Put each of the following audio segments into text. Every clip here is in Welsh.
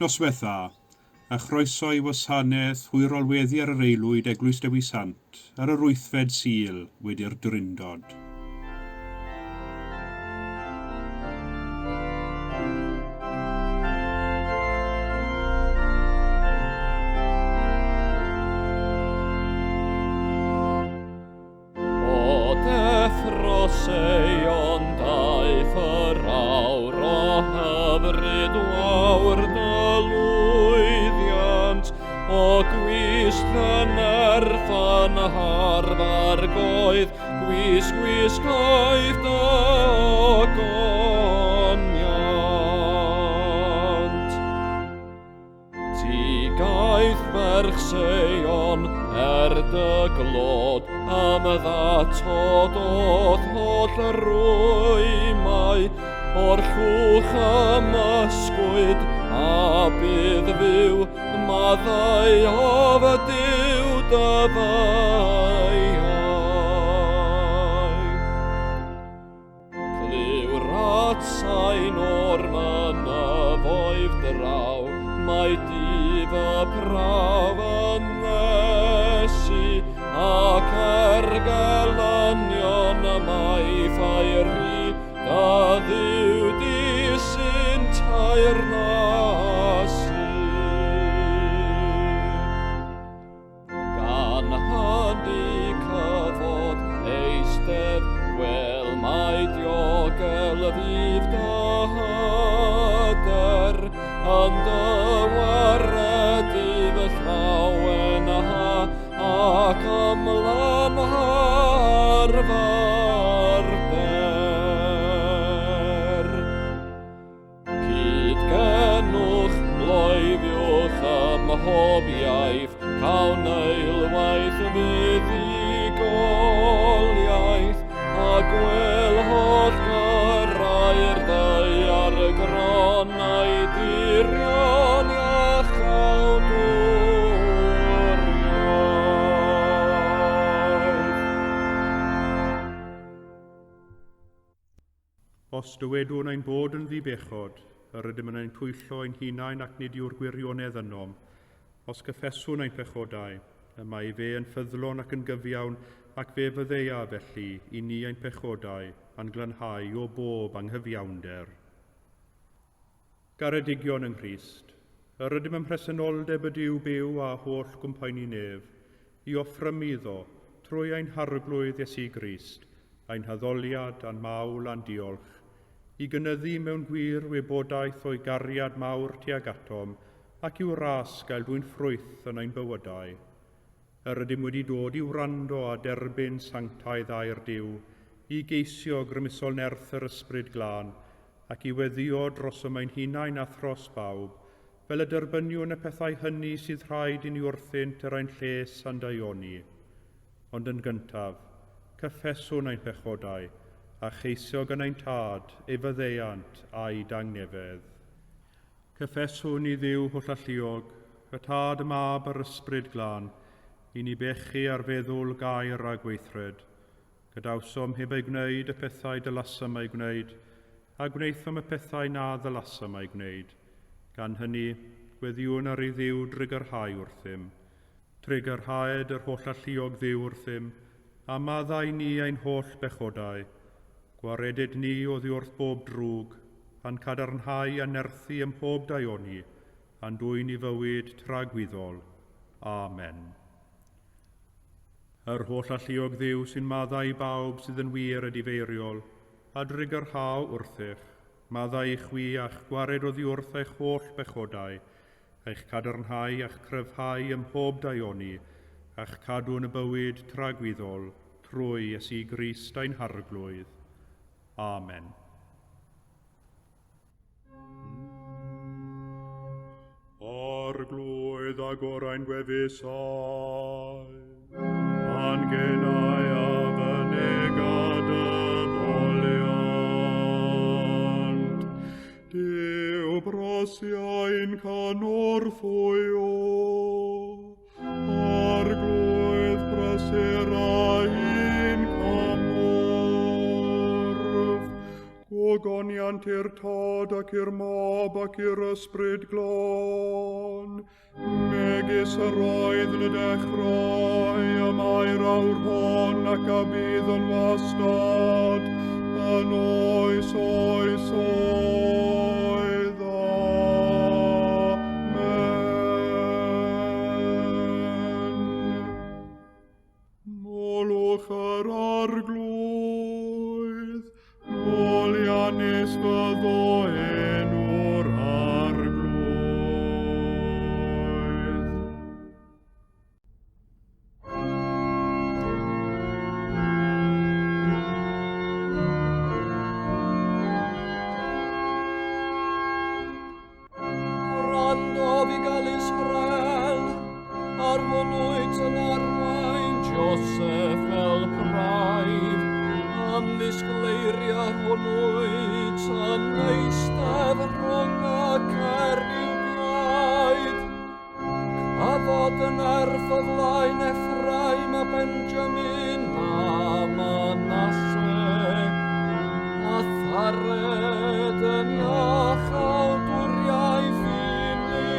Noswaith dda, a chroeso i wasanaeth hwyrol weddi ar yr Aelwyd Eglwys Dewi Sant ar yr wythfed Sul wedi'r Drindod. O deffro Seion daeth yr awr o hyfryd wawr dy lwyddiant, o gwisg dy nerth yn hardd argoedd, gwisg wisgoedd dy ogoniant. Ti gaeth ferch Seion er dy glod, am ddatod o'th holl rwymau, o'r llwch am ysgwyd a bydd fyw, maddau of y Duw dy feiau. Clyw rat sain o'r mynyddoedd draw, mae dydd y prawf yn nesu, ac er gelynion y mae ffairi, da Dduw di sy'n teyrnasu. Gan hynny cyfod eistedd, gwel mai diogel fydd dy hyder, yn dy waredu fy llawenha, ac ymlanha'r farder. Cyd-genwch, bloeddiwch ym mhob iaith, cawn eilwaith fuddugoliaeth, a gwel holl gyrrau'r ddaear gron a'i dirion iachawdwriaeth. Os dywedwn ein bod yn ddi-bechod, yr ydym yn ein twyllo ein hunain ac nid yw'r gwirionedd ynom. Os cyffeswn ein pechodau, y mae fe yn ffyddlon ac yn gyfiawn, ac fe fyddeia, felly, i ni ein pechodau, a'n glanhau o bob anghyfiawnder. Garedigion yng Nghrist, yr ydym ym mhresenoldeb y Duw byw a holl gwmpaeni nef, i offrymu iddo, trwy ein Harglwydd Iesu Grist, ein haddoliad a'n mawl a'n diolch, i gynyddu mewn gwir wybodaeth o'i gariad mawr tuag atom, ac i'w ras gael dwyn ffrwyth yn ein bywydau. Yr ydym wedi dod i wrando a derbyn sanctaidd air Duw, i geisio grymusol nerth yr Ysbryd Glân, ac i weddïo drosom ein hunain a thros bawb, fel y derbyniwn y pethau hynny sydd rhaid i ni wrthynt er ein lles a'n daioni. Ond yn gyntaf, cyffeswn ein pechodau, a cheisio gan ein Tad ei faddeuant a'i dangnefedd. Cyffeswn i Dduw hollalluog, y Tad, y Mab a'r Ysbryd Glân, i ni bechu ar feddwl, gair a gweithred. Gadawsom heb eu gwneud y pethau dylasom eu gwneud, a gwnaethom y pethau na ddylasom eu gwneud. Gan hynny, gweddïwn ar i Dduw drugarhau wrthym. Trugarhaed yr hollalluog Dduw wrthym, a maddau ni ein holl bechodau. Gwareded ni oddi wrth bob drwg, a'n cadarnhau a nerthu ym mhob daioni, a'n dwyn i fywyd tragwyddol. Amen. Yr hollalluog Dduw sy'n maddau i bawb sydd yn wir edifeiriol, a drugarhau wrthych, maddau i chwi a'ch gwared oddi wrth eich holl bechodau, eich cadarnhau a'ch cryfhau ym mhob daioni, a'ch cadw yn y bywyd tragwyddol, trwy Iesu Grist ein Harglwydd. Amen. Arglwydd agor ein gwefusau, a'n genau a fynega dy foliant. Duw brosiau'n cynorthwyo, Arglwydd prysur ein cymorth. Gogoniant i'r Tad ac i'r Mab ac i'r Ysbryd Glân, megis yr oedd yn y dechrau, y mae'r awr hon ac a bydd yn wastad, yn oes oes oedd. Amen. Molwch yr Arglwydd, moliannus fyddo enw'r Arglwydd. Gwrando fugail Israel, ar hwn wyt yn arwain Joseph fel praidd, am ddisgleiriau hwn wyt yn eistedd rhwng y ceriwbiaid. Cafodd yn erth o flaen Ephraim a Benjamin a Manasseh, a thared yn iachawdwriaeth i ni.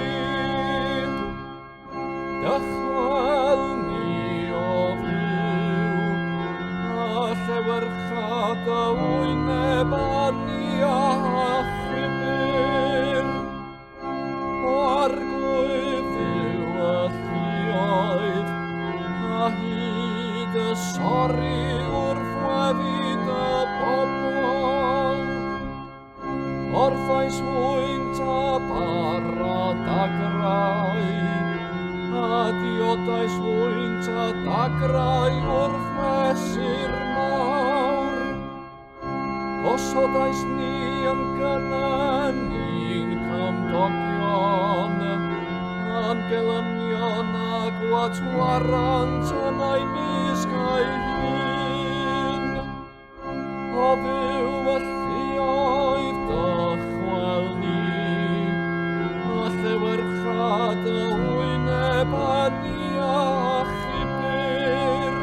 Dychwel ni o fyw, a llewyrcha dy wyneb a ni a achubir. O Arglwydd Dduw y lluoedd, a hyd y sori wrth weddi dy bobl. Orffais hwynt a bara dagrau, a diodais hwynt a dagrau wrth mesur mawr. Gosodais ni yn gynnen i'n cymdogion, a'n gelynion a gwatwarant yn ei mysg ei hun. O Dduw y lluoedd dychwel ni, a llewyrcha dy wyneb a ni achubir.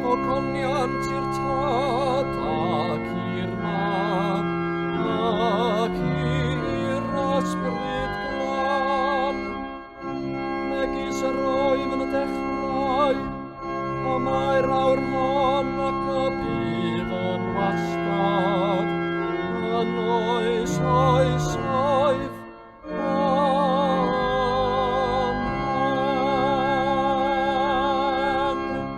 Gogoniant i'r Tad ac i'r Mab ac i'r Ysbryd Glân, megis yr oedd yn y dechrau, y mae'r awr hon ac y bydd yn wastad, yn oes oesoedd. Amen.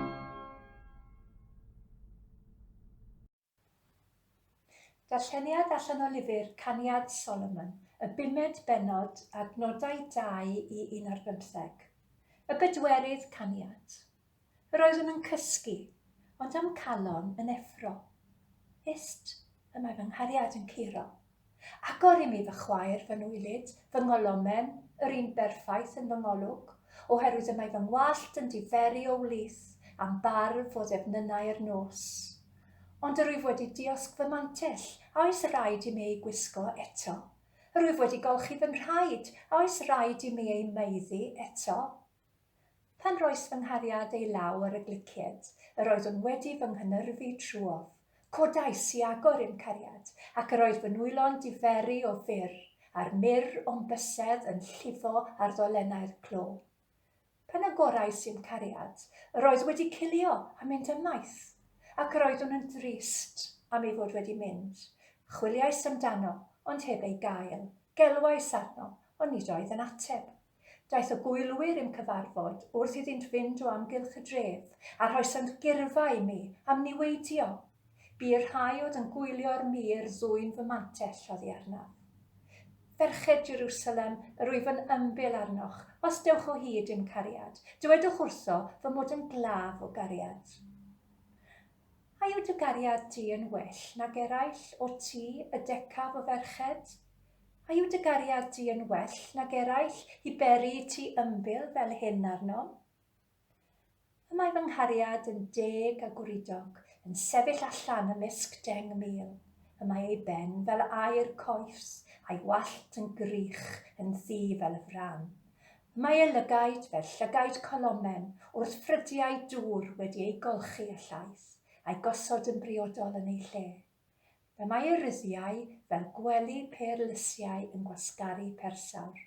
Darlleniad allan o lyfr Caniad Solomon, y bumed bennod, adnodau 2 i 11. Y bedwerydd caniad. Yr oeddwn yn cysgu, ond a'm calon yn effro. Ist, y mae fy nghariad yn curo. Agor i mi fy chwaer, fy nwylyd, fy ngolomen, yr un berffaith yn fy ngolwg, oherwydd y mae fy ngwallt yn diferu o wlith, a'm barf o ddefnynnau'r nos. Ond yr wyf wedi diosg fy mantell, a oes raid i mi ei gwisgo eto? Yr wyf wedi golchi fy nhraed, a oes raid i mi eu maeddu eto? Pan roes fy nghariad ei law ar y glicied, yr oeddwn wedi fy nghynyrfu trwodd. Codais i agor i'm cariad, ac yr oedd fy nwylo'n diferu o fur, a'r mur o'm bysedd yn llifo ar ddolennau'r clo. Pan agorais i'm cariad, yr oedd wedi cilio a mynd ymaith, ac yr oeddwn yn drist am ei fod wedi mynd. Chwiliais amdano, ond heb ei gael. Gelwais arno, ond nid oedd yn ateb. Daeth y gwylwyr i'm cyfarfod wrth iddynt fynd o amgylch y dref, a rhoesant gyrfa i mi am niweidio. Bu i'r rhai oedd yn gwylio'r mur ddwyn fy mantell oddi arnaf. Ferched Jerusalem, yr wyf yn ymbil arnoch, os dewch o hyd i'm cariad, dywedwch wrtho fy mod yn glaf o gariad. A yw dy gariad di yn well nag eraill, o ti, y decaf o ferched? A yw dy gariad di yn well nag eraill, i beri i ti ymbil fel hyn arnom? Y mae fy nghariad yn deg a gwridog, yn sefyll allan ymysg 10,000. Y mae ei ben fel aur coes, a'i wallt yn grych, yn ddu fel y fran. Y mae ei lygaid fel llygaid colomen wrth ffrydiau dŵr wedi eu golchi â llaeth, a'i gosod yn briodol yn ei lle. Y mae ei ruddiau fel gwely pêr-lysiau yn gwasgaru persawr.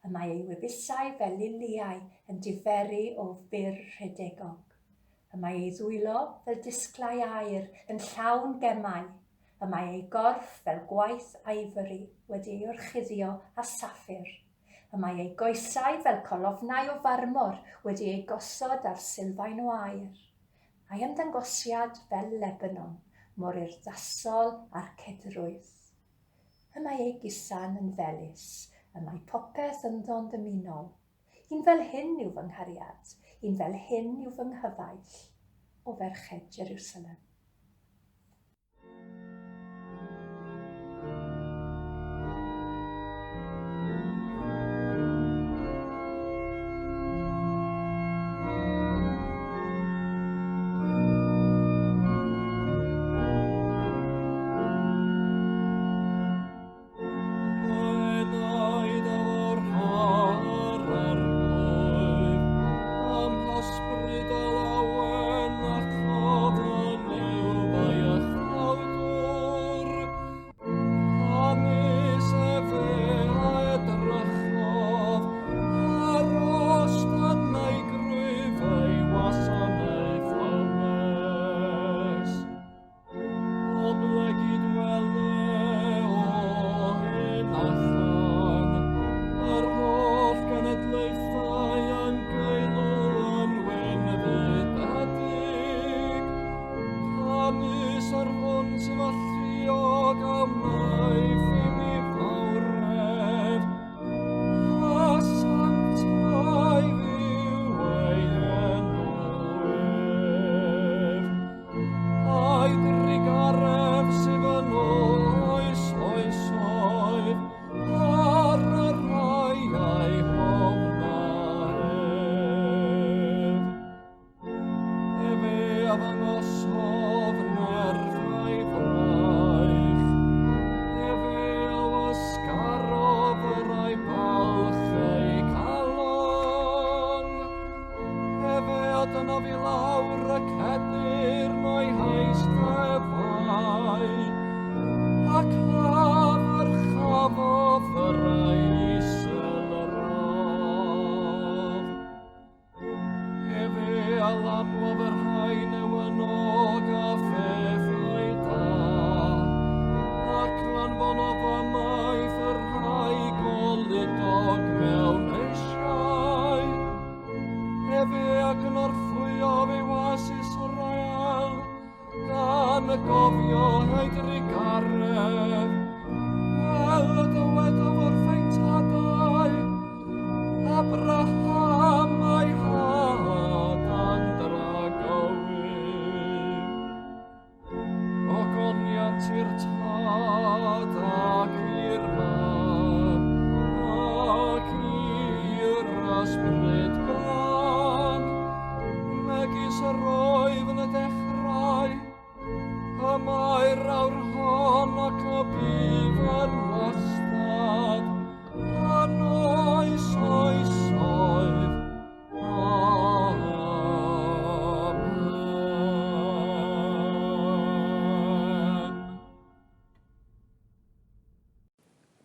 Y mae ei wefusau fel lilïau yn diferu o fur rhedegog. Y mae ei ddwylo fel disglau aur yn llawn gemau. Y mae ei gorff fel gwaith ivory wedi ei orchuddio â saffir. Y mae ei goesau fel colofnau o farmor wedi eu gosod ar sylfaen o aur. A'i ymddangosiad fel Lebanon, mor urddasol â'r cedrwydd. Y mae ei gusan yn felys, y mae popeth ynddo'n ddymunol. Un fel hyn yw fy nghariad, un fel hyn yw fy nghyfaill, o ferched Jerusalem.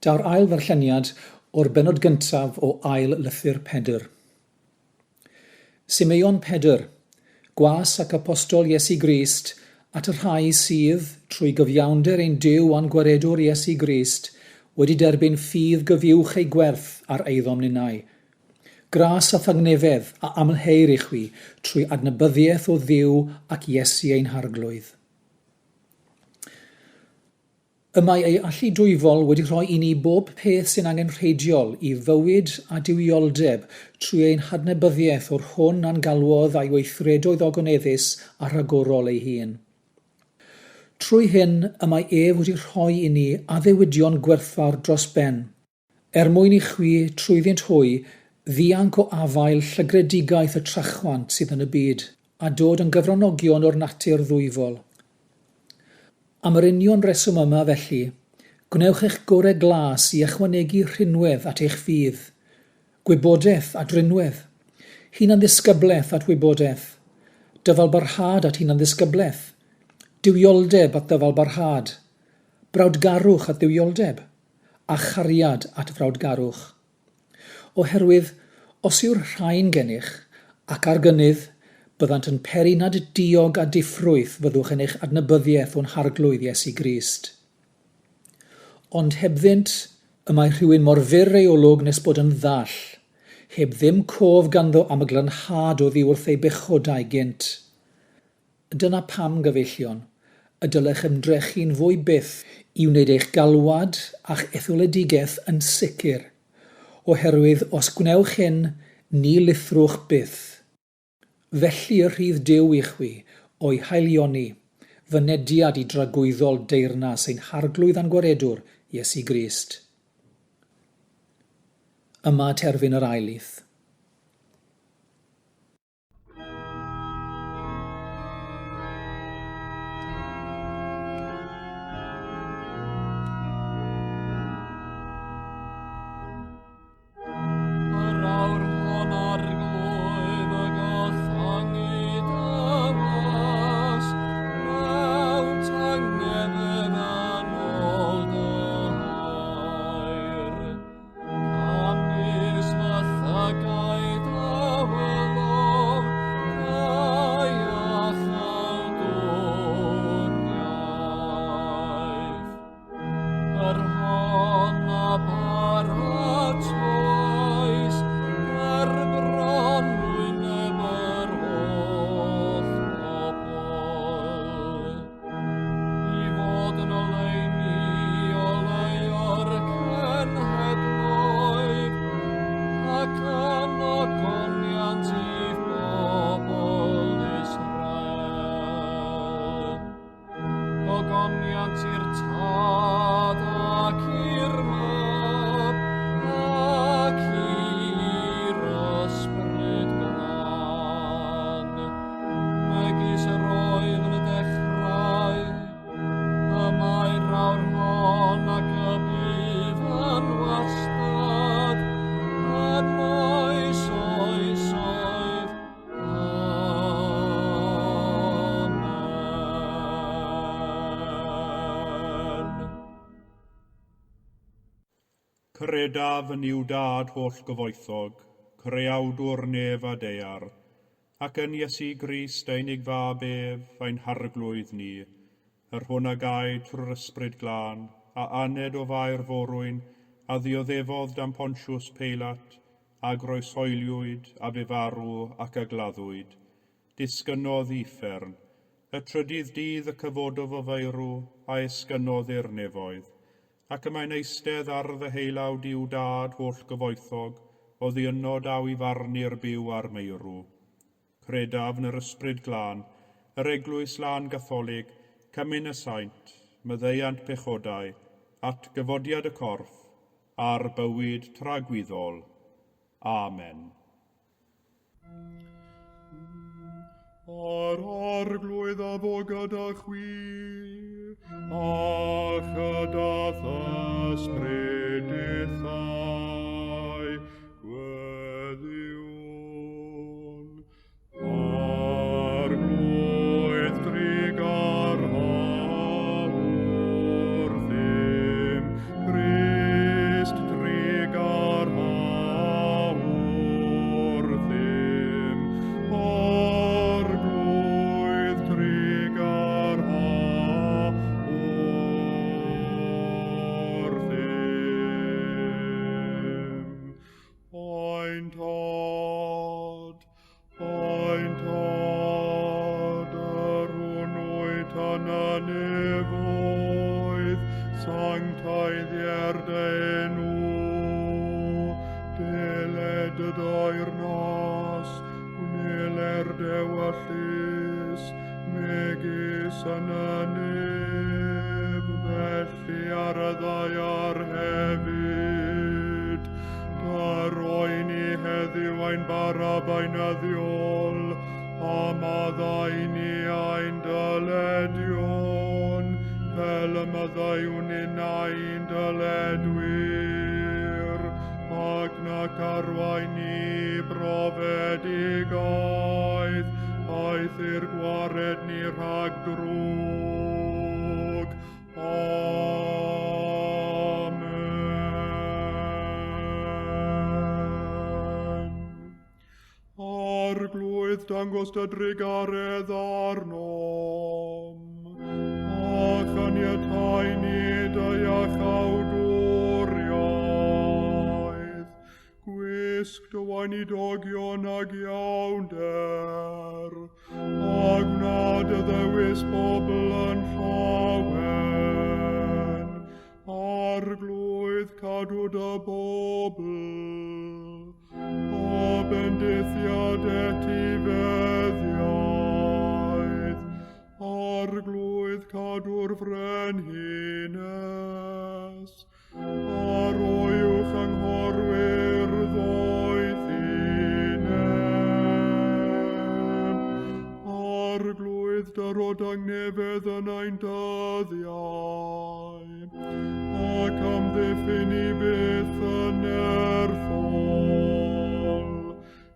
Daw'r ail ddarlleniad o'r bennod gyntaf o ail lythyr Pedr. Simeon Pedr, gwas ac apostol Iesu Grist, at y rhai sydd, trwy gyfiawnder ein Duw a'n Gwaredwr Iesu Grist, wedi derbyn ffydd gyfiwch ei gwerth ar eiddom ninnau. Gras a thangnefedd a amlheir i chwi trwy adnabyddiaeth o Dduw ac Iesu ein Harglwydd. Y mae ei allu dwyfol wedi rhoi i ni bob peth sy'n angenrheidiol i fywyd a duwioldeb trwy ein hadnabyddiaeth o'r hwn a'n galwodd a'i weithredoedd ogoneddus a rhagorol ei hun. Trwy hyn y mae ef wedi rhoi i ni addewidion gwerthfawr dros ben, er mwyn i chwi, trwyddynt hwy, ddianc o afael llygredigaeth y trachwant sydd yn y byd, a dod yn gyfranogion o'r natur ddwyfol. Am yr union reswm yma, felly, gwnewch eich gorau glas i ychwanegu rhinwedd at eich ffydd, gwybodaeth at rinwedd, hunanddisgyblaeth at wybodaeth, dyfalbarhad at hunanddisgyblaeth, duwioldeb at ddyfalbarhad. Brawdgarwch at dduwioldeb, a chariad at frawdgarwch. Oherwydd, os yw'r rhain gennych, ac ar gynnydd, byddant yn peri nad diog a diffrwyth fyddwch yn eich adnabyddiaeth o'n Harglwydd Iesu Grist. Ond hebddynt, y mae rhywun mor fyr ei olwg nes bod yn ddall, heb ddim cof ganddo am y glanhad oddi wrth ei bechodau gynt. Dyna pam, gyfeillion, y dylech ymdrechu'n fwy byth i wneud eich galwad a'ch etholedigaeth yn sicr, oherwydd os gwnewch hyn, ni lithrwch byth. Felly y rhydd Duw i chwi, o'i haelioni, fynediad i dragwyddol deyrnas ein Harglwydd a'n Gwaredwr, Iesu Grist. Yma terfyn yr ail lith. Yr awr hon arglwydd y gollangu dy was, mewn tangnefedd yn ôl dy air. Canys fy llygaid a welodd dy iachawdwriaeth. Yr hon a baratoes ger bron wyneb yr holl bobl, i fod yn oleuni oleuo'r cenhedloedd, ac yn ogoniant i'th bobl Israel. Gogoniant i'r Tad ac i'r Mab ac i'r Ysbryd Glân, megis yr oedd yn y dechrau, y mae'r awr hon ac y bydd yn wastad, yn oes oesoedd. Amen. Credaf yn Nuw Dad holl gyfoethog, creawdwr nef a daear, ac yn Iesu Grist ei unig Fab ef, ein Harglwydd ni, yr hwn a gaed trwy'r Ysbryd Glân, a aned o Fair Forwyn, a ddioddefodd dan Pontius Peilat, a groeshoeliwyd, a bu farw, ac a gladdwyd. Disgynnodd i uffern. Y trydydd dydd y cyfododd o feirw, a esgynnodd i'r nefoedd. Ac y mae'n eistedd ar ddeheulaw Duw Dad holl gyfoethog, oddi yno daw i farnu'r byw a'r meirw. Credaf yn yr Ysbryd Glân, yr Eglwys Lân Gatholig, cymun y saint, maddeuant pechodau, atgyfodiad y corff, a'r bywyd tragwyddol. Amen. A'r Arglwydd a fo gyda chwi, a chyda th'ysbryd dithau, gweddïwn. Arglwydd drugarha wrthym, Crist drugarha wrthym, Arglwydd drugarha wrthym. Ein Tad, Ein Tad, yr hwn wyt yn y nefoedd, sancteiddier dy enw, deled dy deyrnas, gwneler d'ewyllys, megis yn y nef, felly ar y ddaear hefyd. Da roi ni heddiw ein bara beunyddiol, a maddau ni ein dyledion, fel y maddeuwn ninnau i'n dyledwyr, ac nac arwain ni brofedigaeth, aeth i'r gwared ni rhag drwg. Amen. Arglwydd, dangos dy drugaredd arnom, a chaniatáu ni dy iachawdwriaeth. Gwisg dy weinidogion ag iawnder, a gwna dy ddewis bobl yn llawen. Arglwydd, cadw dy bobl, a bendithiad etifeddiaeth. Arglwydd, cadw'r frenhines, a roi uwch anghorwyr ddoethineb. Arglwydd, dyro dangnefedd yn ein dyddiau, ac amddiffyn i byth yn nerthol.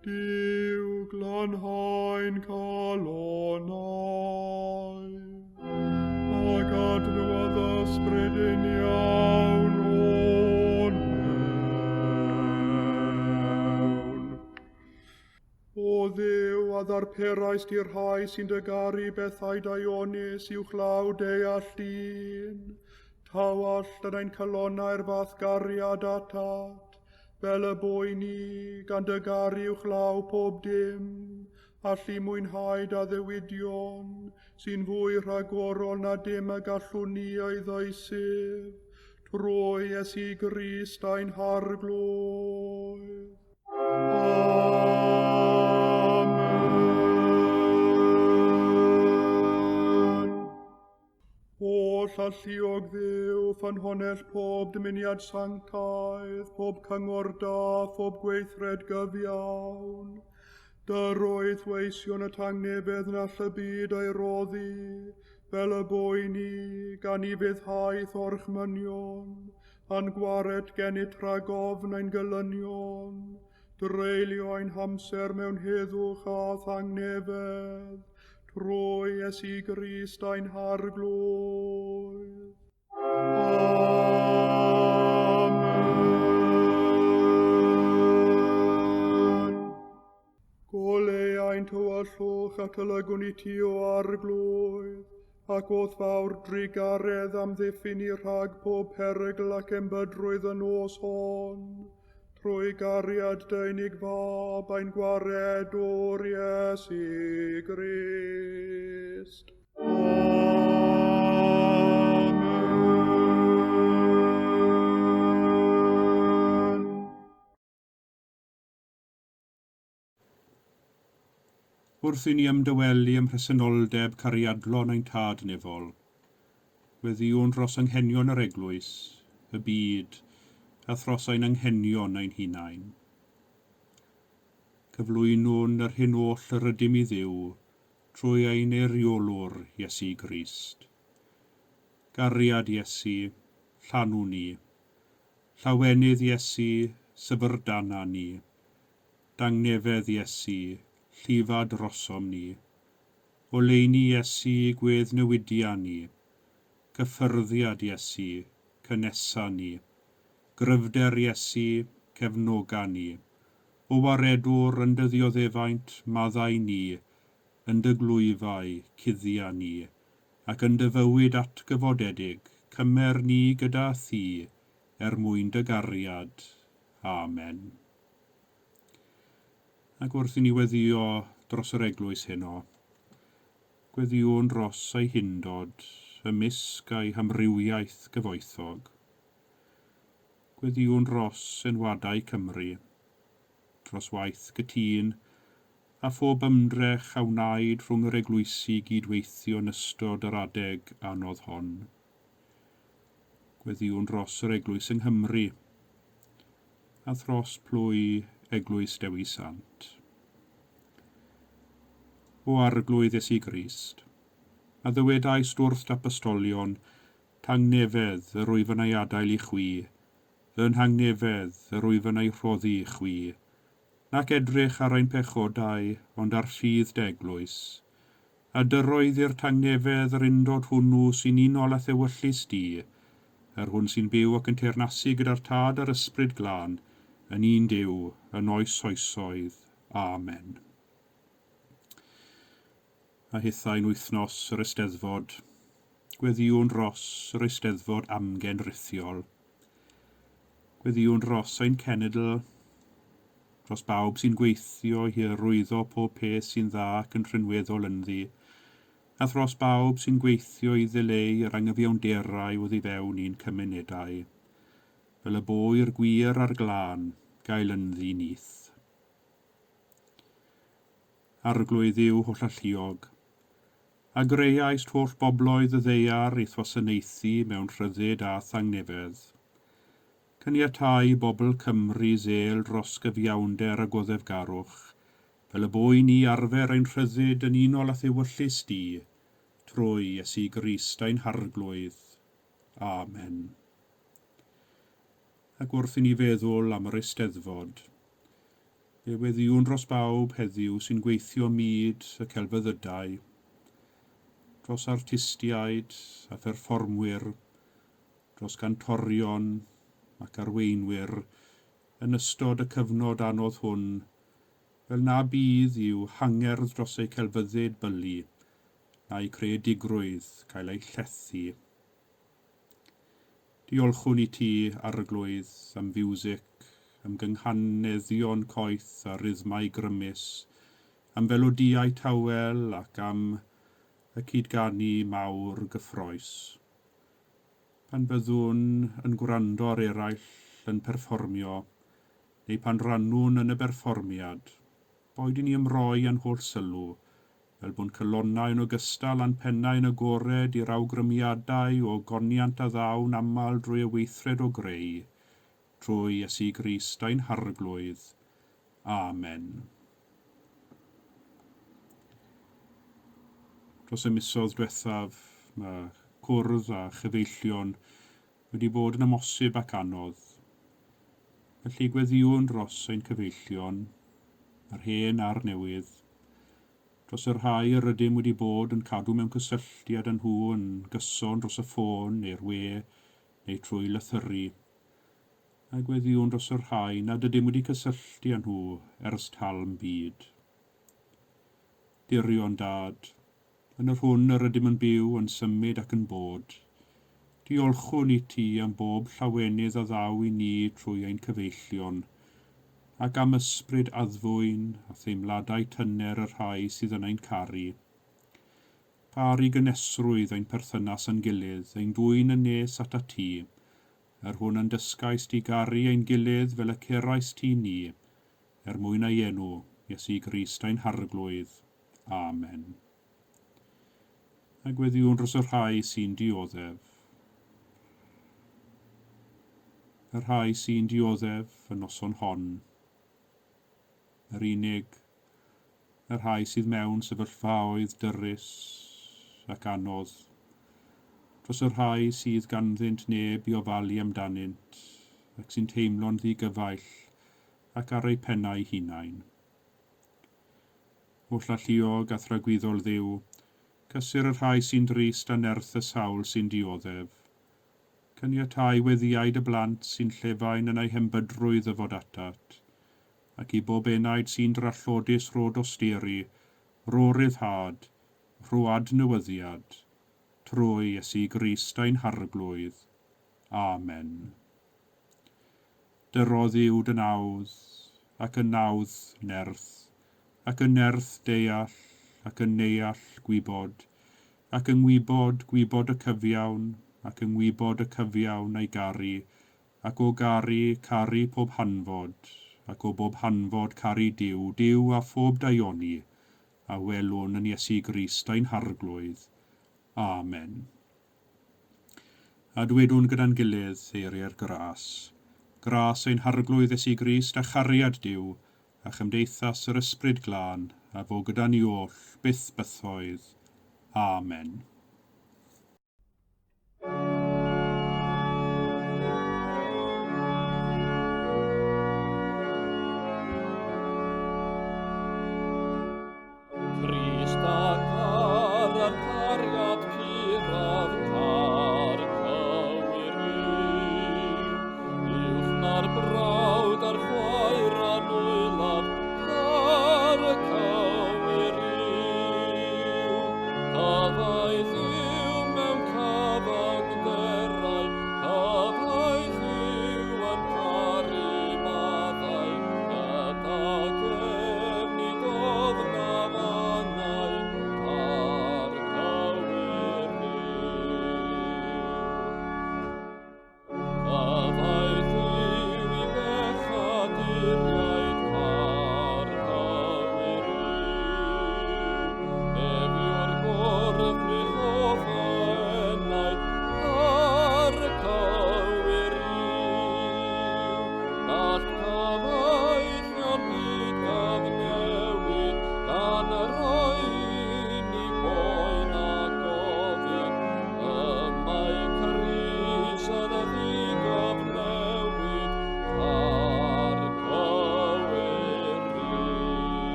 Duw, glanhau'n calonnau, ac adnewyddu ysbryd uniawn o'n mewn. O Dduw, a ddarperaist i'r rhai sy'n dy garu bethau daionus uwchlaw deall dyn, tawall yn ein calonnau'r fath gariad atat, fel y bo i ni, gan dy garu uwchlaw pob dim, allu mwynhau dy addewidion, sy'n fwy rhagorol na dim y gallwn ni ei ddeisyf, trwy Iesu Grist ein Harglwydd. Amen. Holl alluog Dduw, ffynhonnell pob dymuniad sanctaidd, pob cyngor da, phob gweithred gyfiawn, dyroedd weision y tangnefedd na all y byd ei roddi, fel y bo i ni, gan i fuddhaeth orchmynion, a'n gwared gennyt rhag ofn ein gelynion, dreulio ein hamser mewn heddwch a thangnefedd, trwy Iesu Grist ein Harglwydd. Amen. Goleu ein tywyllwch ac olygwn i ti, o Arglwydd, ac o'th fawr drugaredd amddiffyn ni rhag pob perygl ac embydrwydd y nos hon, trwy gariad dy unig fab ein gwaredwr Iesu Grist. Amen. Wrth i ni ymdawelu ym mhresenoldeb cariadlon ein Tad nefol, weddïwn dros anghenion yr eglwys, y byd, a thros ein anghenion ein hunain. Cyflwynwn yr hyn oll yr ydym i Dduw trwy ein eiriolwr Iesu Grist. Gariad Iesu, llanw ni. Llawenydd Iesu, syfrdana ni. Dangnefedd Iesu, llifa drosom ni. Oleuni Iesu, gweddnewidia ni. Cyffyrddiad Iesu, cynesa ni. Gryfder Iesu, cefnoga ni. O waredwr yn dy ddioddefaint, maddau ni, yn dy glwyfau, cuddia ni, ac yn dy fywyd atgyfodedig, cymer ni gyda thi, er mwyn dy gariad. Amen. Ac wrth i ni weddïo dros yr eglwys heno, gweddïwn dros ei hundod, ymysg a'i hamrywiaeth gyfoethog. Gweddïwn dros enwadau Cymru, dros waith gytûn, a phob ymdrech a wnaed rhwng yr eglwysi gydweithio yn ystod yr adeg anodd hon. Gweddïwn dros yr eglwys yng Nghymru, a thros plwy Eglwys Dewi Sant. O Arglwydd Iesu Grist, a ddywedaist wrth d'apostolion, tangnefedd yr wyf yn ei adael i chwi, fy nhangnefedd yr wyf yn ei rhoddi i chwi, nac edrych ar ein pechodau, ond ar ffydd d'eglwys, a dyroedd i'r tangnefedd yr undod hwnnw sy'n unol â thewyllys di, yr hwn sy'n byw ac yn teyrnasu gyda'r Tad a'r Ysbryd Glân, yn un Duw, yn oes oesoedd. Amen. A hithau'n wythnos yr Eisteddfod, gweddïwn dros yr Eisteddfod amgen rithiol. Gweddïwn dros ein cenedl, dros bawb sy'n gweithio i hyrwyddo pob peth sy'n dda ac yn rhinweddol ynddi, a thros bawb sy'n gweithio i ddileu yr angyfiawnderau oddi fewn i'n cymunedau, fel y bo i'r gwir a'r glân gael ynddi nyth. Arglwydd yw hollalluog. A greuaist holl bobloedd y ddaear i'th wasanaethu mewn rhyddid a thangnefedd. Caniatâi i bobl Cymru zel dros gyfiawnder a goddefgarwch, fel y bo i ni arfer ein rhyddid yn unol â'th ewyllys di, trwy Iesu Grist ein Harglwydd. Amen. Ac wrth i ni feddwl am yr Eisteddfod, fe weddïwn dros bawb heddiw sy'n gweithio myd y celfyddydau, dros artistiaid a pherfformwyr, dros gantorion ac arweinwyr yn ystod y cyfnod anodd hwn, fel na bydd i'w hangerdd dros eu celfyddyd bylu na'u creadigrwydd cael eu llethu. Diolchwn i ti, Arglwydd, am fiwsig, am gynghaneddion coeth a rhythmau grymus, am felodïau tawel ac am y cyd-ganu mawr gyffrous. Pan fyddwn yn gwrando ar eraill yn perfformio, neu pan rannwn yn y berfformiad, boed i ni ymroi â'n holl sylw fel bod calonnau yn ogystal â'n pennau yn agored i'r awgrymiadau o ogoniant a ddaw'n aml drwy y weithred o greu, trwy Iesu Grist ein Harglwydd. Amen. Dros y misoedd diwethaf, mae cwrdd â chyfeillion wedi bod yn amhosib ac anodd. Felly gweddïwn dros ein cyfeillion, yr hen a'r newydd, dros y rhai yr ydym wedi bod yn cadw mewn cysylltiad â nhw yn gyson dros y ffôn neu'r we neu trwy lythyru, a gweddïwn dros y rhai nad ydym wedi cysylltu â nhw ers talm byd. Dirion Dad, yn yr hwn yr ydym yn byw, yn symud ac yn bod. Diolchwn i ti am bob llawenydd a ddaw i ni trwy ein cyfeillion, ac am ysbryd addfwyn a theimladau tyner y rhai sydd yn ein caru. Par i gynesrwydd ein perthynas â'n gilydd, ein dwyn yn nes atat ti, yr hwn a'n dysgaist i garu ein gilydd fel y ceraist ti ni, er mwyn ei enw, Iesu Grist ein Harglwydd. Amen. A gweddïwn dros y rhai sy'n dioddef. Y rhai sy'n dioddef y noson hon. Yr unig, y rhai sydd mewn sefyllfaoedd dyrys ac anodd. Dros y rhai sydd ganddynt neb i ofalu amdanynt ac sy'n teimlo'n ddigyfaill ac ar eu pennau hunain. Hollalluog a thragwyddol Dduw, cysur y rhai sy'n drist a nerth y sawl sy'n dioddef. Caniatau weddïau dy blant sy'n llefain yn eu hembydrwydd ddyfod atat, ac i bob enaid sy'n drallodus rho dosturi, rho ryddhad, rho adnewyddiad, trwy Iesu Grist ein Harglwydd. Amen. Dyrodd yw dy nawdd, ac y nawdd nerth, ac y nerth deall, ac y neall gwybod, ac yng ngwybod gwybod y cyfiawn, ac yng ngwybod y cyfiawn a'i garu, ac o garu, caru pob hanfod, ac o bob hanfod caru Duw, Duw a phob daioni, a welwn yn Iesu Grist ein Harglwydd. Amen. A dwedwn gyda'n gilydd eiriau'r gras. Gras ein Harglwydd Iesu Grist a chariad Duw, a chymdeithas yr Ysbryd Glân, a fo gyda ni oll, byth bythoedd. Amen. Crist a car a'r cariad puraf car cywir yw. Uwch na'r brawd a'r chwaer a nwylaf car cywir yw.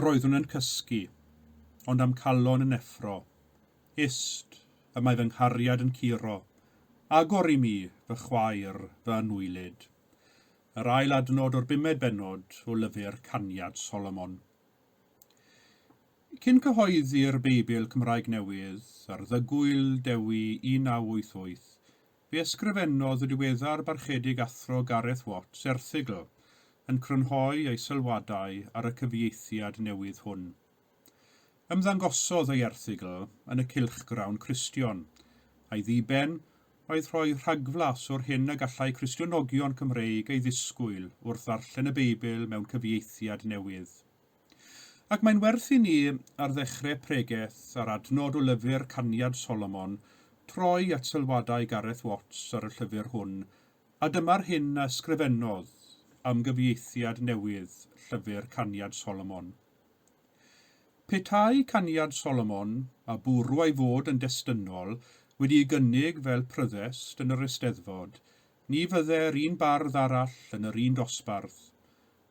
Yr oeddwn yn cysgu, ond am calon yn effro. Ist, y mae fy nghariad yn curo. Agor i mi, fy chwaer, fy anwylyd. Yr ail adnod o'r bumed bennod o lyfr Caniad Solomon. Cyn cyhoeddi'r Beibl Cymraeg Newydd ar Ddygwyl Dewi 1988, fe ysgrifennodd y diweddar Barchedig Athro Gareth Watts erthygl yn crynhoi ei sylwadau ar y cyfieithiad newydd hwn. Ymddangosodd ei erthygl yn y cylchgrawn Cristion, a'i ddiben oedd rhoi rhagflas o'r hyn y gallai Cristionogion Cymreig ei ddisgwyl wrth ddarllen y Beibl mewn cyfieithiad newydd. Ac mae'n werth i ni, ar ddechrau pregeth ar adnod o lyfr Caniad Solomon, troi at sylwadau Gareth Watts ar y llyfr hwn, a dyma'r hyn a ysgrifennodd am gyfieithiad newydd llyfr Caniad Solomon. Petai Caniad Solomon, a bwrw ei fod yn destynol, wedi'i gynnig fel pryddest yn yr Eisteddfod, ni fydde'r un bardd arall yn yr un dosbarth.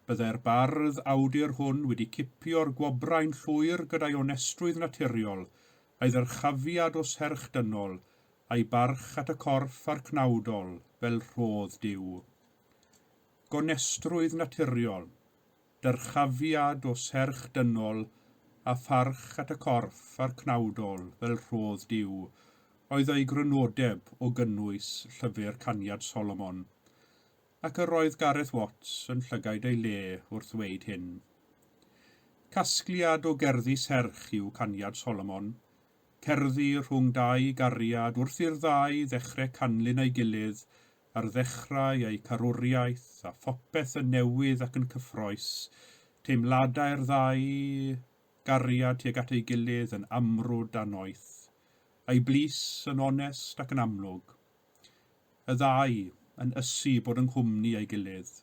Byddai'r bardd awdur hwn wedi cipio'r gwobrau'n llwyr gyda'i onestrwydd naturiol, a'i ddyrchafiad o serch dynol, a'i barch at y corff a'r cnawdol fel rhodd Duw. Gonestrwydd naturiol, dyrchafiad o serch dynol a pharch at y corff a'r cnawdol fel rhodd Duw oedd ei grynodeb o gynnwys llyfr Caniad Solomon. Ac yr oedd Gareth Watts yn llygaid ei le wrth ddweud hyn. Casgliad o gerddi serch yw Caniad Solomon, cerddi rhwng dau gariad wrth i'r ddau ddechrau canlyn ei gilydd ar ddechrau eu carwriaeth a phopeth yn newydd ac yn cyffrous, teimladau'r ddau gariad tuag at ei gilydd yn amrwd a noeth, a'i blys yn onest ac yn amlwg. Y ddau yn ysu bod yng nghwmni ei gilydd.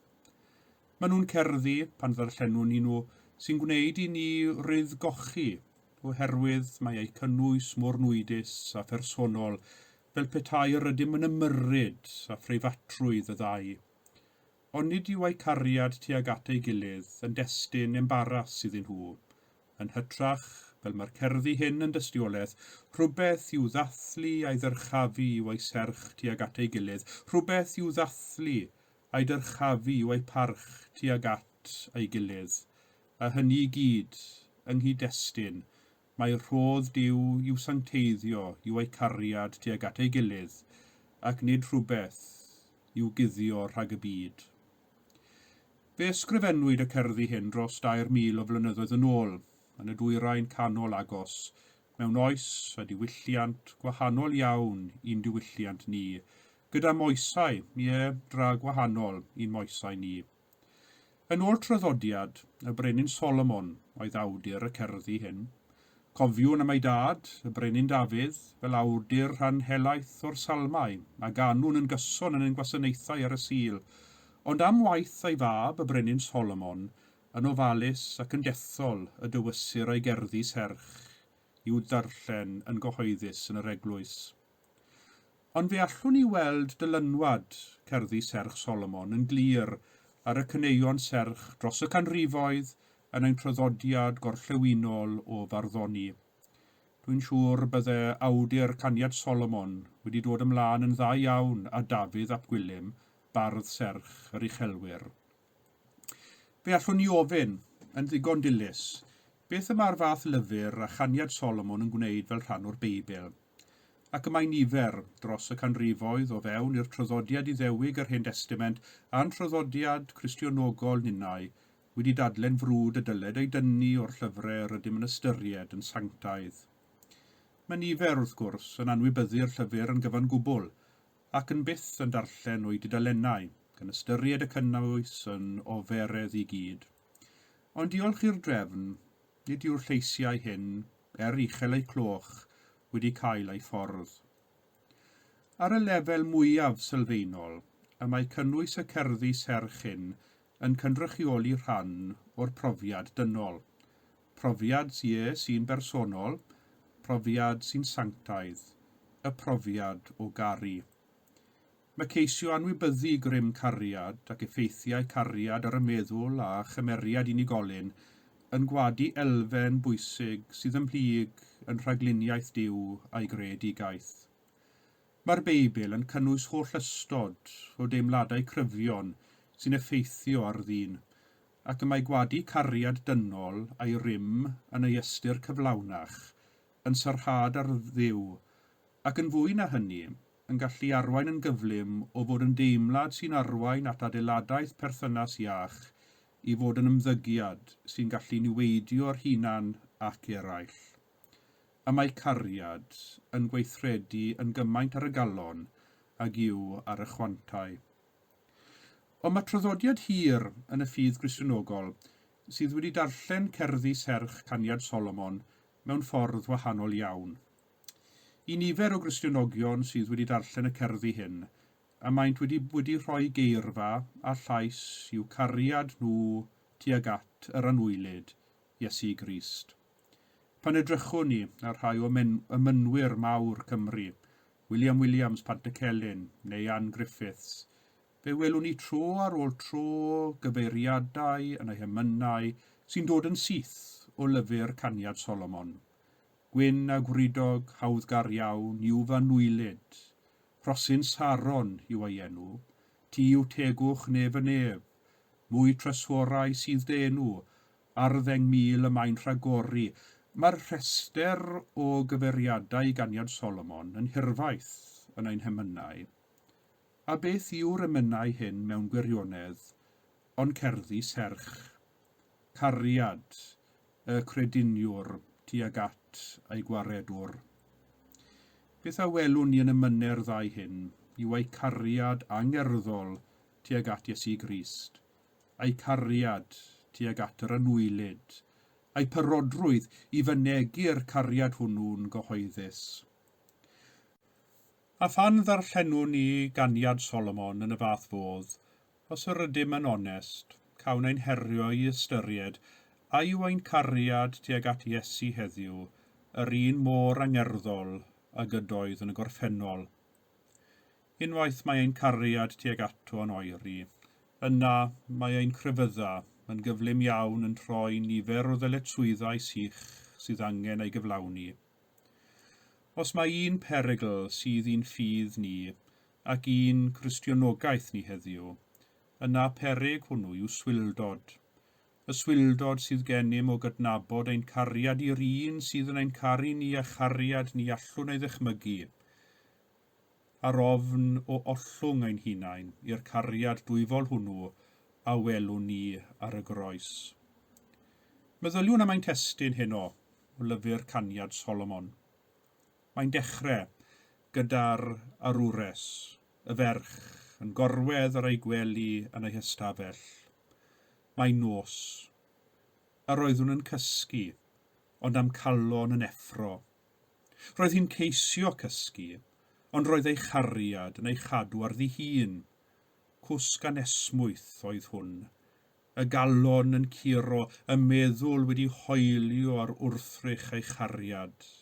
Maen nhw'n cerddi, pan ddarllenwn ni nhw, sy'n gwneud i ni rydd-gochi, oherwydd mae eu cynnwys mor nwydus a phersonol, fel petai yr ydym yn ymyrryd â phreifatrwydd y ddau. Ond nid yw eu cariad tuag at ei gilydd yn destun embaras iddyn nhw. Yn hytrach, fel mae'r cerddi hyn yn dystiolaeth, rhywbeth i'w ddathlu a'i ddyrchafu yw eu serch tuag at ei gilydd, rhywbeth i'w ddathlu a'i dyrchafu yw eu parch tuag at ei gilydd, a hynny i gyd yng nghyd-destun mai rhodd Duw i'w sancteiddio yw eu cariad tuag at ei gilydd, ac nid rhywbeth i'w guddio rhag y byd. Fe ysgrifennwyd y cerddi hyn dros 3,000 o flynyddoedd yn ôl, yn y Dwyrain Canol agos, mewn oes a diwylliant gwahanol iawn i'n diwylliant ni, gyda moesau, ie, dra gwahanol i'n moesau ni. Yn ôl traddodiad, y brenin Solomon oedd awdur y cerddi hyn. Cofiwn am ei dad, y brenin Dafydd, fel awdur rhan helaeth o'r salmau, a ganwn yn gyson yn ein gwasanaethau ar y Sul. Ond am waith ei fab, y brenin Solomon, yn ofalus ac yn dethol y dywysir ei gerddi serch i'w darllen yn gyhoeddus yn yr eglwys. Ond fe allwn ni weld dylanwad cerddi serch Solomon yn glir ar y caneuon serch dros y canrifoedd yn ein traddodiad gorllewinol o farddoni. Dwi'n siŵr bydde awdur Caniad Solomon wedi dod ymlaen yn dda iawn â Dafydd ap Gwilym, bardd serch yr uchelwyr. Fe allwn ni ofyn, yn ddigon dilys, beth y mae'r fath lyfr a Chaniad Solomon yn gwneud fel rhan o'r Beibl? Ac y mae nifer, dros y canrifoedd, o fewn i'r traddodiad Iddewig yr Hen Destament a'n traddodiad Cristionogol ninnau, wedi dadle'n frwd y dyled ei dynnu o'r llyfrau yr ydym yn ystyried yn sanctaidd. Mae nifer, wrth gwrs, yn anwybyddu'r llyfr yn gyfan gwbl, ac yn byth yn darllen o'i dudalennau, gan ystyried y cynnwys yn oferedd i gyd. Ond diolch i'r drefn, nid yw'r lleisiau hyn, er uchel eu cloch, wedi cael ei ffordd. Ar y lefel mwyaf sylfaenol, y mae cynnwys y cerddi serch hyn yn cynrychioli rhan o'r profiad dynol. Profiad, ie, sy'n bersonol, profiad sy'n sanctaidd, y profiad o garu. Mae ceisio anwybyddu grym cariad ac effeithiau cariad ar y meddwl a chymeriad unigolyn yn gwadu elfen bwysig sydd ymhlyg yn rhagluniaeth Duw a'i greadigaeth. Mae'r Beibl yn cynnwys holl ystod o deimladau cryfion sy'n effeithio ar ddyn, ac y mae gwadu cariad dynol a'i rym yn ei ystyr cyflawnach yn sarhad ar Dduw, ac yn fwy na hynny, yn gallu arwain yn gyflym o fod yn deimlad sy'n arwain at adeiladaeth perthynas iach i fod yn ymddygiad sy'n gallu niweidio'r hunan ac eraill. Y mae cariad yn gweithredu yn gymaint ar y galon ag yw ar y chwantau. Ond mae traddodiad hir yn y ffydd Gristionogol sydd wedi darllen cerddi serch Caniad Solomon mewn ffordd wahanol iawn. I nifer o Gristionogion sydd wedi darllen y cerddi hyn, a maent wedi wedi rhoi geirfa a llais i'w cariad nhw tuag at yr anwylyd, Iesu Grist. Pan edrychwn ni ar rhai o emynwyr mawr Cymru, William Williams Pantycelyn neu Ann Griffiths, fe welwn ni tro ar ôl tro gyfeiriadau yn eu hemynau sy'n dod yn syth o lyfr Caniad Solomon. Gwyn a gwridog, hawddgar iawn, yw fy anwylyd. Rhosyn Saron yw ei enw. Ti yw tegwch nef y nef. Mwy trysorau sydd dy enw. Ar 10,000 y mae'n rhagori. Mae'r rhestr o gyfeiriadau i Ganiad Solomon yn hirfaith yn ein hemynau. A beth yw'r emynau hyn mewn gwirionedd ond cerddi serch? Cariad y crediniwr tuag at ei gwaredwr. Beth a welwn ni yn emynau'r ddau hyn yw eu cariad angerddol tuag at Iesu Grist, eu cariad tuag at yr anwylyd, eu parodrwydd i fynegi'r cariad hwnnw'n gyhoeddus. A phan ddarllenwn ni Ganiad Solomon yn y fath fodd, os yr ydym yn onest, cawn ein herio i ystyried a yw ein cariad tuag at Iesu heddiw yr un mor angerddol ag ydoedd yn y gorffennol. Unwaith mae ein cariad tuag ato yn oeri, yna mae ein crefydda yn gyflym iawn yn troi nifer o ddyletswyddau sych sydd angen ei gyflawni. Os mae un perygl sydd i'n ffydd ni ac i'n Cristionogaeth ni heddiw, yna peryg hwnnw yw swildod. Y swildod sydd gennym o gydnabod ein cariad i'r un sydd yn ein caru ni a chariad ni allwn ei ddychmygu, a'r ofn o ollwng ein hunain i'r cariad dwyfol hwnnw a welwn ni ar y groes. Meddyliwn am ein testun heno o lyfr Caniad Solomon. Mae'n dechrau gyda'r arwres, y ferch, yn gorwedd ar ei gwely yn ei hystafell. Mae'n nos. Yr oeddwn yn cysgu, ond a'm calon yn effro. Roedd hi'n ceisio cysgu, ond roedd ei chariad yn ei chadw ar ddihun. Cwsg anesmwyth oedd hwn. Y galon yn curo, y meddwl wedi hoelio ar wrthrych ei chariad.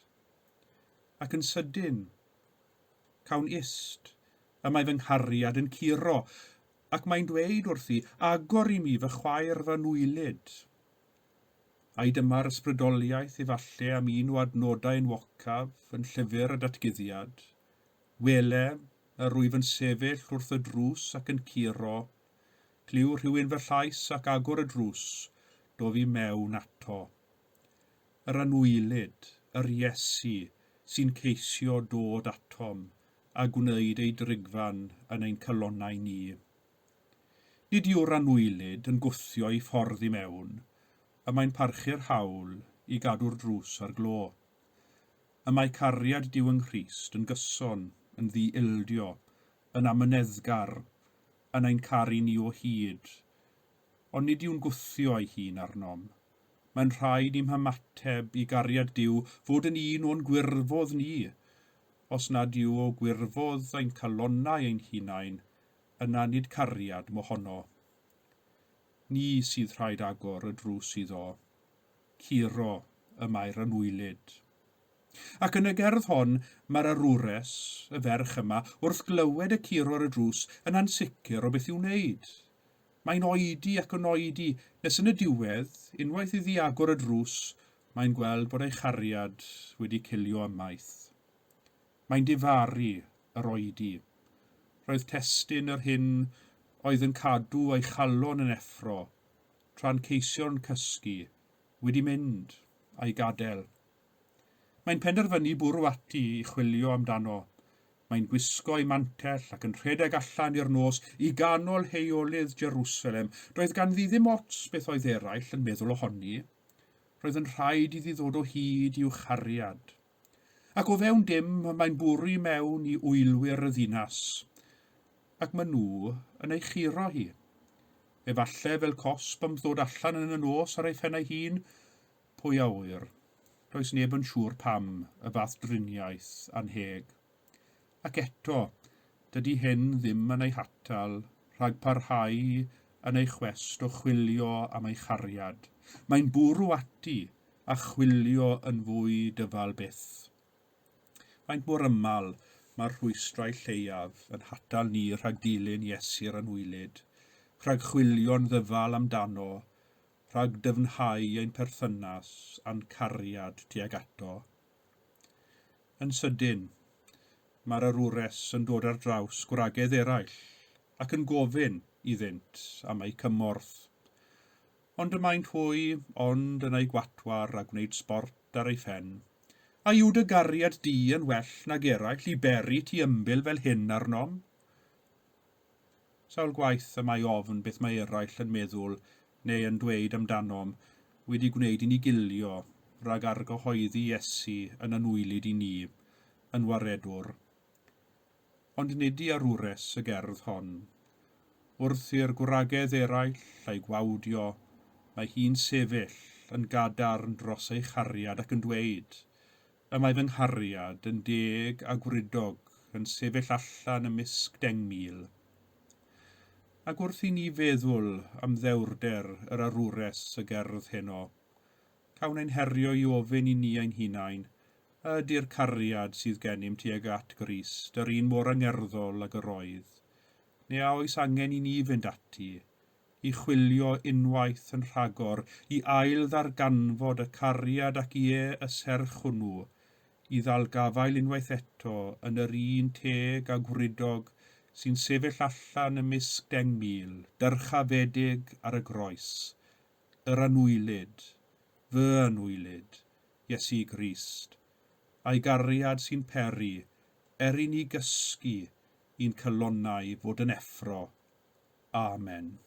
Ac yn sydyn, cawn ist, y mae fy nghariad yn curo, ac mae'n dweud wrthi, agor i mi fy chwaer fy nwylyd. Ai dyma'r ysbrydoliaeth efalle am un o adnodau enwocaf yn llyfr y datguddiad? Wele, yr wyf yn sefyll wrth y drws ac yn curo, Clyw rhywun fy llais ac agor y drws, dof i mewn ato. Yr anwylyd, yr Iesu, sy'n ceisio dod atom a gwneud ei drigfan yn ein calonnau ni. Nid yw'r anwylyd yn gwthio ei ffordd i mewn, y mae'n parchu'r hawl i gadw'r drws ar glo. Y mae cariad Duw yng Nghrist yn gyson, yn ddi-ildio, yn amyneddgar, yn ein caru ni o hyd, ond nid yw'n gwthio ei hun arnom. Mae'n rhaid i'm hymateb i gariad Duw fod yn un o'n gwirfodd ni. Os nad yw o gwirfodd ein calonnau ein hunain, yna nid cariad mohono. Ni sydd rhaid agor y drws iddo. Curo y mae'r anwylyd. Ac yn y gerdd hon, mae'r arwres, y ferch yma, wrth glywed y curo ar y drws, yn ansicr o beth i'w wneud. Mae'n oedi ac yn oedi, nes yn y diwedd, unwaith iddi agor y drws, mae'n gweld bod ei chariad wedi cilio ymaith. Mae'n difaru yr oedi. Roedd testun yr hyn oedd yn cadw ei chalon yn effro, tra'n ceisio'n cysgu, wedi mynd a'i gadael. Mae'n penderfynu bwrw ati i chwilio amdano. Mae'n gwisgo ei mantell ac yn rhedeg allan i'r nos i ganol heolydd Jerusalem. Doedd ganddi ddim ots beth oedd eraill yn meddwl ohoni. Roedd yn rhaid iddi ddod o hyd i'w chariad. Ac o fewn dim, mae'n bwrw i mewn i wylwyr y ddinas. Ac maen nhw yn ei churo hi. Efallai fel cosb am ddod allan yn y nos ar ei phen ei hun, Pwy a ŵyr? Does neb yn siŵr pam y fath driniaeth annheg. Ac eto, dydy hyn ddim yn ei hatal rhag parhau yn ei chwest o chwilio am ei chariad. Mae'n bwrw ati a chwilio yn fwy dyfal byth. Faint mor aml mae'r rhwystrau lleiaf yn hatal ni rhag dilyn Iesu'r anwylyd, rhag chwilio'n ddyfal amdano, rhag dyfnhau ein perthynas a'n cariad tuag ato. Yn sydyn, mae'r arwres yn dod ar draws gwragedd eraill ac yn gofyn iddynt am eu cymorth. Ond y maent hwy ond yn ei gwatwar a gwneud sbort ar ei phen. A yw dy gariad di yn well nag eraill i beri ti ymbil fel hyn arnom? Sawl gwaith y mae ofn beth mae eraill yn meddwl neu yn dweud amdanom wedi gwneud i ni gilio rhag argyhoeddi Iesu yn anwylyd i ni, yn waredwr. Ond nid i arwres y gerdd hon. Wrth i'r gwragedd eraill a'i gwawdio, mae hi'n sefyll yn gadarn dros ei chariad ac yn dweud, Y mae fy nghariad yn deg a gwridog yn sefyll allan ymysg 10,000. Ac wrth i ni feddwl am ddewrder yr arwres y gerdd heno, cawn ein herio i ofyn i ni ein hunain, a ydy'r cariad sydd gennym tuag at Grist yr un mor angerddol ag yr oedd, neu a oes angen i ni fynd ati i chwilio unwaith yn rhagor, i ail-ddarganfod y cariad ac ie y serch hwnnw, i ddal gafael unwaith eto yn yr un teg a gwridog sy'n sefyll allan ymysg 10,000, dyrchafedig ar y groes, yr anwylyd, fy anwylyd, Iesu Grist, a'i gariad sy'n peri, er i ni gysgu, i'n calonnau fod yn effro. Amen.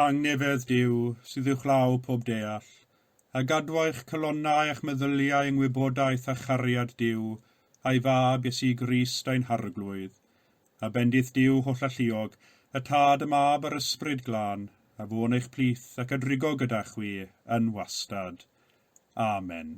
Tangnefedd Duw, sydd uwchlaw pob deall, a gadwa eich calonnau a'ch meddyliau yng ngwybodaeth a chariad Duw, a'i Fab Iesu Grist ein Harglwydd. A bendith Duw hollalluog, y Tad, y Mab a'r Ysbryd Glân, a fo'n eich plith ac a drigo gyda chwi yn wastad. Amen.